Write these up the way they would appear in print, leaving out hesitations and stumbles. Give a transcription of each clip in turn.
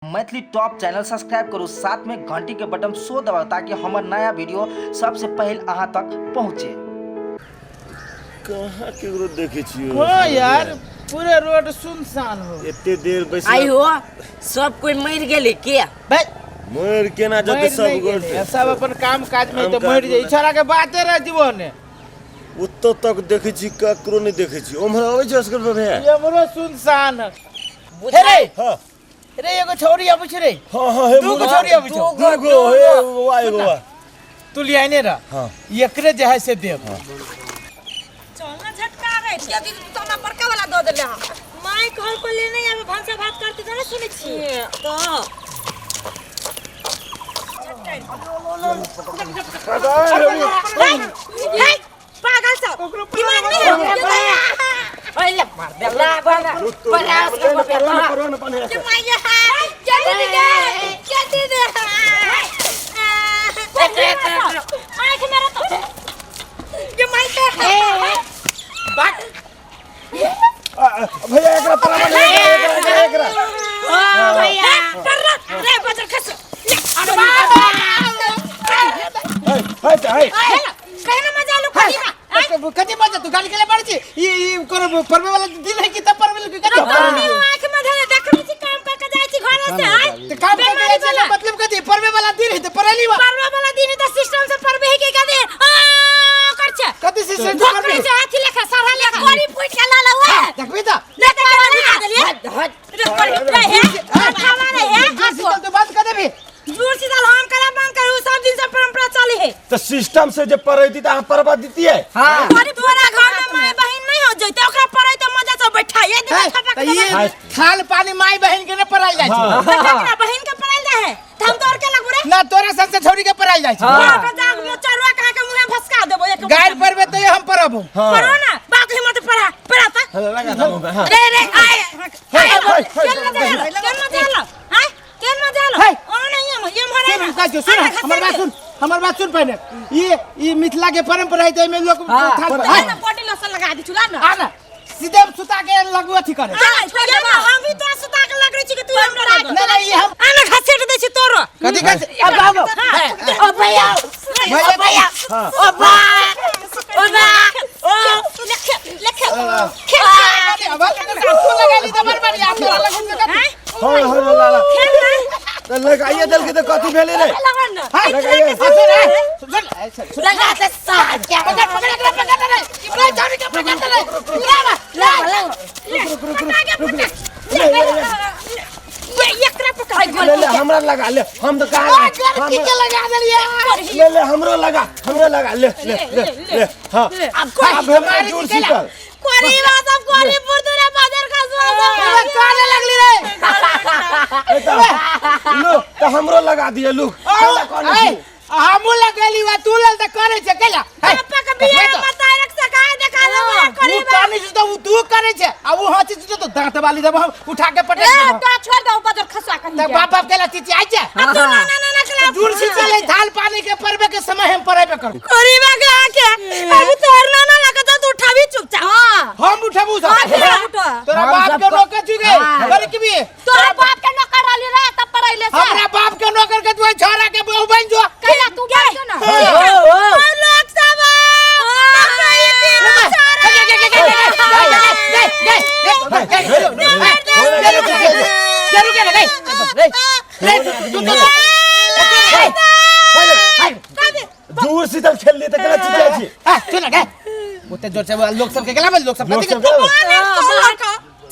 Maithili top channel subscribe करू, साथ में घंटी के बटन सो दबाउ ताकि हमर नया वीडियो सबसे पहले अहाँ तक पहुँचे। कहाँ केकरो देखै छियै? हो यार, पूरे रोड सुनसान हो। एते देर बैस आई हो, सब कोई मर गेलै के? भाई मर केना जते मरि सब नहि गोटे गेलै, सब अपन काम काज में काम तऽ काज मरि जाइ मे। छोरा के बाते रह जीवो ने। ओतऽ तक देखै छी, ककरो नहि देखै छी। ओम्हर अबै छै असगर भैया। हमरो सुनसान है। बुझाइ- हे रे, हाँ रे एगो छौरी अबै छै रे। हाँ हाँ, हे दू गो छौरी अबै छौ। दू गो, हे एगो वा, एगो वा। तू लियाने रह। हाँ। एकरे जे है से देब। चल ना झटका रे क्या दीदी, तू तो हमरा बड़का वाला दऽ देले हँ। माय कहल को ले नहीं आबे, भनसा भात करती तो ना सुनै छी तो हे पागल सब दिमाग नहीं है। ओइ ले मार दे ला बना बना उसको बना। के माय है जल्दी दे, जल्दी दे। आँख मेरा तो ये माय के बात भैया एकरा परामा नहीं, एकरा एकरा एकरा। ओ भैया कर रे बजर खस। अरे बाप। हे हे हे। कहना मजा लो कदी ना। कथी मजा? तू गाली के पड़ै छी? ई ई कोनो परबे वाला दिन है कि तब परबे के कथी? आँख में धरे देखने छी, काम कर के जाइ छी घर से आय। तऽ काम करके जाइ छी, मतलब कथी? परबे वाला दिन है तऽ परली वा। परबे वाला दिन त सिस्टम से परबे है के कदी आ कर छे। कथी से से परबे परबे छे हाथी लेखा सारा लेखा कोरी फूट के लाला हुआ। देखबी तऽ ले त के निकाल देलिए। हट हट। रे कोरी रे हे खावा रे हे। जुड़ शीतल तू बंद कर देबी। जुड़ शीतल हम करा बंद करू, सब दिन से परंपरा चली है। तऽ सिस्टम से जे पड़ैती तऽ अहाँ परबा दितियै। हां। अरे तोरा घर में माय बहिन नहीं हो जइते, ओकरा पड़ै त मजा से बैठा ये दे। है, छपक तऽ ई हाँ। थाल पानी माय बहिन के ने पड़ायल जाइ छै। हाँ। केकरा बहिन के पड़ायल जाय है त हम तोर के लगबो रे ना, तोरा संग से छौरी के पड़ायल जाइ छै। हाँ। ओकरा जाग में चरुआ कहा के मुंह भसका देबो एक। गारि पड़बे तो हम परब। हाँ। पढ़ो ना बाप हिम्मत पढ़ा पढ़ा त। हाँ, लगा था मुँह पे, हाँ। रे रे आय आय, हाय, केन मजा आलो, केन मजा आलो हाय, केन मजा आलो? हाय। ओ नहीं हम ये मरे सुन का जो सुन, हमर बात सुन, हमर बात सुन पहिने। ई ई मिथिला के परंपरा है, एमे लोग हाँ। थाल ना हाय, ना बॉडी लोशन लगा दी चुला ना। आ ना सीधे हम सुता के लगू अथी करे। ये ना हम भी तो सुता के लग रही छी कि तू हमरा लाग। ना ना, ई हम आ ना घसीट दे छी तोरो। कथी कथी? अब बाबू, ओ भैया, ओ भैया, ओ बा, ओ बा, ओ लेख लेख खेल। आवाज तू लगा ली त बड़ बढ़िया, तोरा लगू त कथी? हाँ हाँ, ला ला। खेल ना। तऽ लगाइए देलकै तऽ कथी भेलै रे? लगन ना। हाय, लगाइए। सुन ए, सुन ए, सुन, सुन। लगा दे साथ के। पकड़ पकड़ एकरा, पकड़ रे रे छौरी के पकड़ रे, ला बा, ला ला। पटा के पटा ले ले, एकरा पकड़। ले ले, हमरा लगा ले, हम तऽ कहाँ आ, लड़की के लगा देलिए। ले ले, हमरो लगा, हमरो लगा, ले ले ले ले। हाँ, अब अब भेलै जुड़ शीतल। कोरी बात अब कोरी पुरदुरा बाजार का अबे काने लगली रे। ए तऽ लो तऽ हमरो लगा दिए लू। ए, हमहूँ लगेली वा तू लेल तऽ करै छै कैला? हे, पापा के बियाह मत रख सका देखा ले मोरा उ कोरी। कानै छै तऽ उ तू करै छै आ उ हँसी छै तऽ दाँत वाली देबो हम उठा के पटक ए देबो। तो छोड़ दो बाजार खसवा कहीं। तऽ बाप बाप कैला चिचियाइ छै? अब तू ना ना ना ना कला। जुड़ शीतल है, थाल पानी के परबे के समय हम परबे करू। कोरी बागा के अभी तोहर ना ना लगत तो उठाबी चुपचाप। हम उठबू सब। हाँ, फिर उठो। तोरा हम बाप सब के नौकर चुके हाँ। करे की भी। तोहर बाप के नौकर रहली रे तब पढ़ैले से। हमरा बाप के नौकर के तू छोरा के बहु बन जो। कैला तू बाप के ना। ओ, ओ। ओ लोग सब जुड़ शीतल खेल लिए तऽ केना चिचियाइ छी? ओते जोर से लोग सबके गेला, लोग सब लोक कथी सब के-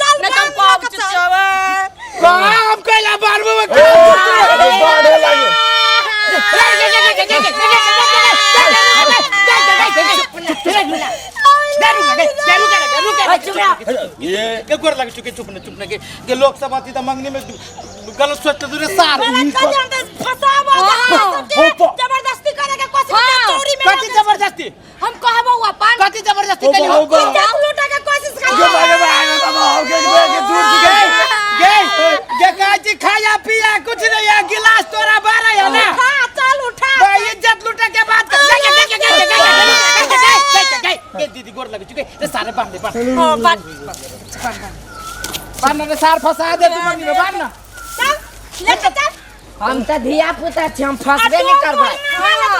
चल नहीं तो हम पाप चुचावे। काम कैला बारबो। ए, बाढ़े लागे। ये के गोर लगे चुके, चुप न चुप न के लोग सब अथी त मंगनी में गलत सोचते दूरे सार। जबरदस्ती करे के कोशिश चोरी में। कथी जबरदस्ती? हम कहबो अपन। कथी जबरदस्ती ओ कली? बाबा, ओ बाबा। इज्जत लूटे के कोशिश के कर। बागे बागे बाबा, के के जुड़ शीतल। गे गे काजी खाया पिया कुछ नहीं है, गिलास तोरा बारा है ना। उठा चल उठा। भाई इज्जत लूटे के बात कर। गे गे गे गे गे गे गे गे गे गे गे दीदी गोर लगे चुके रे, सारे बांध दे, बांध। हां बात। बांध ना रे सार, फंसा दे तू मंगनी में, बांध ना। चल। लेके चल। हम तऽ धिया पुता छी, हम फंसबे नहि करबै।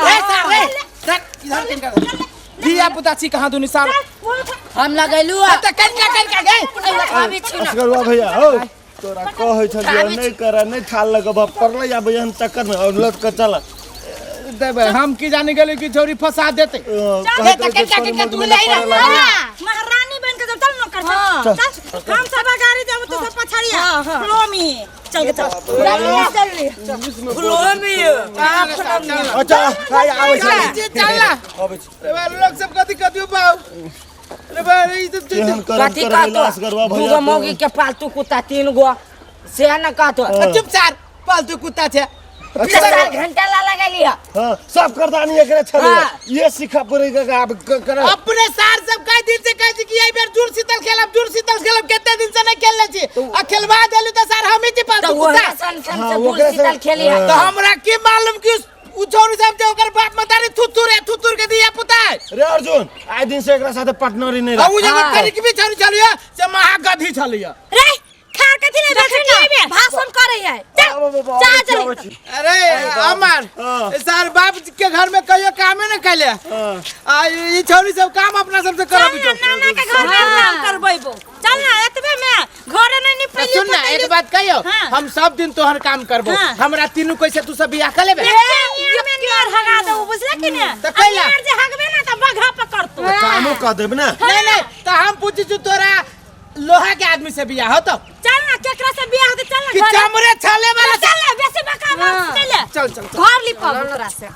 रे सार रे सर इधर केन कर धिया पुता छी कहाँ दुनी सार। हम लगेलू आ त कन का कन का गए। आबै छी ना। असगरवा भैया हो तोरा कहै छलियै नहि कर, नहि थाल लगब पड़लै आबै हम चक्कर में और लट के चल। देबे हम की जाने गेली कि छौरी फंसा देते। कहैत त रहै कन का छै कन का सोनू तू मधुमे ले पड़ै रे। लागल। महारानी बन के जब चल नौकर चल चल, हम सब गाड़ी जब तू सब पछड़िया फ्लो में चल के चल जल्दी जल्दी। अच्छा आइ आबै छी। चल ना। आबै छी। रे बा लोग सब कथी कथी पाओ रे बा ई सब केहन करम कथी करबै कहतो? असगरवा दूगो भैया मौगी के पालतू कुत्ता तीन गो से न कहतो? चुप सार पालतू कुत्ता छे। चार घंटा ला लगेली है। हां सब करदानी एकरे छलै। हाँ। ये सिखा पड़ेगा आब कर। अपने सार सब कई दिन से कहै छी कि एहि बेर जुड़ शीतल खेलब, जुड़ शीतल खेलब, कते दिन से नहीं खेलले छी आ खेलवा देलु त सार हमही छी तऽ पालतू ओहे कुत्ता। सन सन हाँ, से जुड़ ओकरे से- शीतल खेली है। तो हमरा की मालूम कि उ छौरी सब जे ओकर बाप मतारी थुथुर है, थुथुर के दिया पुता है। रे अर्जुन आइ दिन से एकरा साथे पार्टनरी नहीं आ रख। उ जे हाँ। करी के भी छौरी छलिया से महागधी छलिया। रे खार कथी नहीं बैठे की भाषण करे है चल आब, आबै जा छी, जल्दी। आबै छी। अरे अमर हाँ। सार बाप के घर में कहियो कामे न कैले हाँ। आ ई छौरी सब काम अपना सब से करब। चल ना, नाना के घर में काम करबैबो। चल ना एतबे में घरे नहीं निपैली। सुन ना एक बात कहियो। हाँ। हम सब दिन तोहर काम करबो। हाँ। हमरा तीनू कैसे तू सब बियाह कर लेबे? में नियर हगा दो बुझला कि ने? तऽ कैला? नियर जे हगबे ना त बघा पकड़तो। कामो कह देब ना। नहीं नहीं तो हम पूछी छु तोरा लोहा के आदमी से बियाह हो तो चल ना केकरा से बियाह होते चल ना कि घरे। चमड़े छाले वाला। चल ना बेसी बका बात चल। चल चल चल। घर लिपब तोरा से।